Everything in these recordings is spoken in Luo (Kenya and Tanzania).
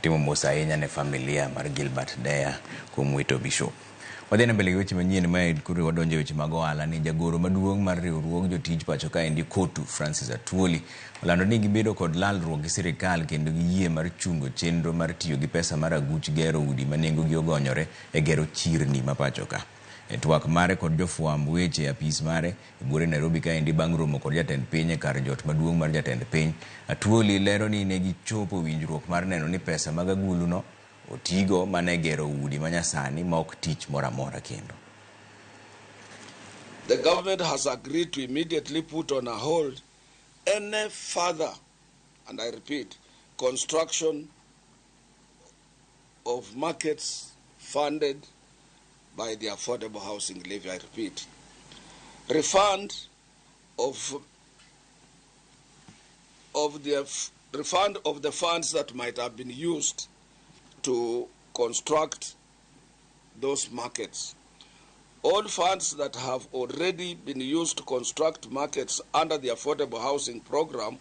Watimo mos ahinya ne familia mar Gilbert Deya kuom wito Bishop. Wadhi mbele gi weche manyien mae koro wadonjo e weche mag ohala ni jagoro maduong' mar riwruog jotij pacho kaendi COTU Francis Atwoli olando ni gibedo kod lalruok gi sirikal kendo giyie mar chungo chenro mar tiyo gi pesa mar aguch gero udi ma nengogi ogonyore e gero chirni ma pacho ka. E twak mare kod jofwamb weche e apis mare e buore Nairobi kaendi bang' romo kod jatend piny e kar jot maduong' mar jatend piny, Atwoli lero ni ne gichopo winjruok mar neno ni pesa mag agulu no otigo mana e gero udi manyasani ma ok tich moro amora kendo. The government has agreed to immediately put on a hold any further, and I repeat, construction of markets funded by the Affordable Housing Levy, I repeat. Refund of the refund of the funds that might have been used to construct those markets. All funds that have already been used to construct markets under the Affordable Housing Program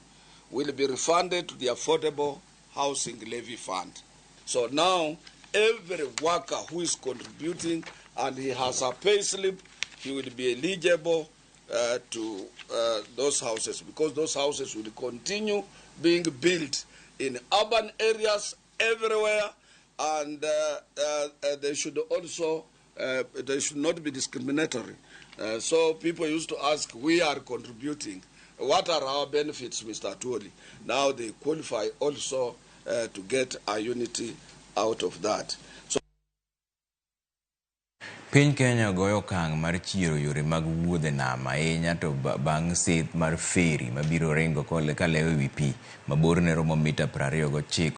will be refunded to the Affordable Housing Levy Fund. So now, every worker who is contributing and he has a pay slip, he will be eligible to those houses, because those houses will continue being built in urban areas everywhere, and they should also they should not be discriminatory. So people used to ask, we are contributing. What are our benefits, Mr. Atwoli? Now they qualify also to get a unity out of that. So Piny Kenya goyo okang' mar chiero yore mag wuodh e nam ahinya to bang' seth mar feri mabiro ringo kalewo ewi pi ma borne romo mita 29.